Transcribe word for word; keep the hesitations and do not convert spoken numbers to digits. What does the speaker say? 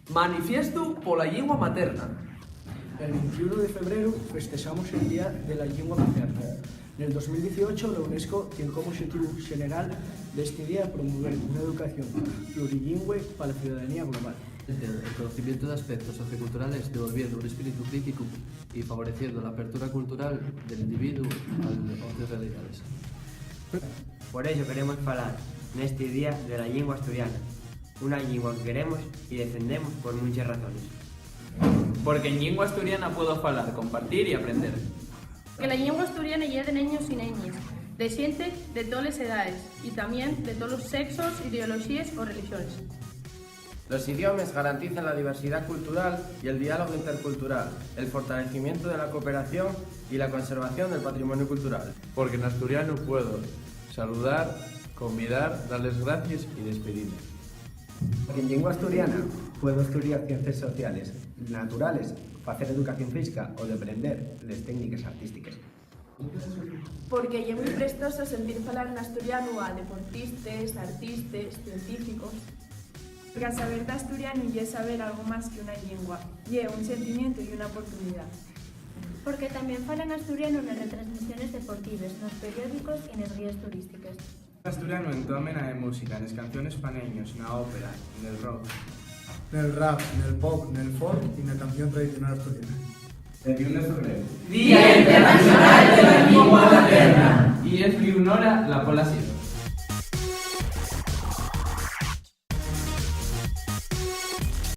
Manifiestu pola llingua materna. El veintiuno de febreru festexamos el Día de la Llingua Materna. Nel dos mil dieciocho, la UNESCO tien como oxetivu xeneral d'esti día promover una educación plurilingüe pa la ciudadanía global. El conocimiento de aspectos socioculturales, devolviendo un espíritu crítico y favoreciendo la apertura cultural del individuo a otras realidades. Por ello queremos falar nesti día de la llingua asturiana, una llingua que queremos y defendemos por munches razones. Porque en llingua asturiana puedo falar, compartir y aprender. Que la llingua asturiana ye de neños y neñes, de xente de toles edaes y tamién de tolos sexos, ideoloxíes o relixones. Los idiomes garantizan la diversidad cultural y el diálogo intercultural, el fortalecimiento de la cooperación y la conservación del patrimonio cultural. Porque en asturiano puedo saludar, convidar, dar les gracies y despidime. Porque en llingua asturiana puedo estudiar ciencias sociales, naturales, facer educación física o deprender les técniques artístiques. Porque ye mui prestoso sentir falar n'asturianu a deportistes, artistes, científicos. Porque saber d'asturianu ye saber algo más que una llingua, ye un sentimientu y una oportunidá. Porque tamién falan asturianu nes retransmisiones deportives, nos periódicos y nes guíes turístiques. Asturianu en toa mena de música, nes canciones pa neños, na ópera, nel rock, nel rap, nel pop, nel folk y na canción tradicional asturiana. Veintiún de febrero, Día Internacional de la Llingua Materna. Y es l'honora la pola sierra.